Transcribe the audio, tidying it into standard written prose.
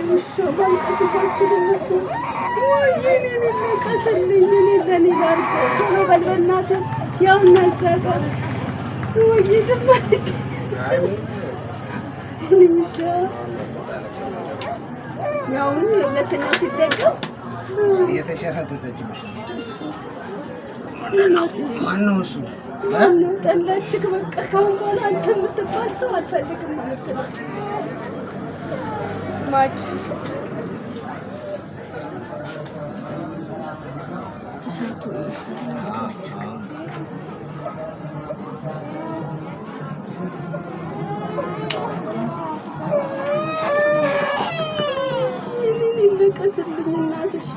ውሻው ማልቀሱ እኮ አልችልም እኮ። ወይዬ እኔን ነቀስልኝ፣ እኔን ለእኔ ላድርገው። ቶሎ በል በእናትህ፣ ያው እና እዛ ጋር። ወይዬ ዝም አለች። እኔ ውሻ ያውኑ የሁለተኛው ሲደገም እየተንሸራተተችብሽ ነው። ማነው እሱ? ማነው ጠላችክ? በቃ ካሁን በኋላ አንተ የምትባል ሰው አልፈልግም ማለት ነው። ማች ቲሸርቱ ነው መሰለኝ ያልተመቸክ። እኔን ይነቀስልኝ እናትሽ።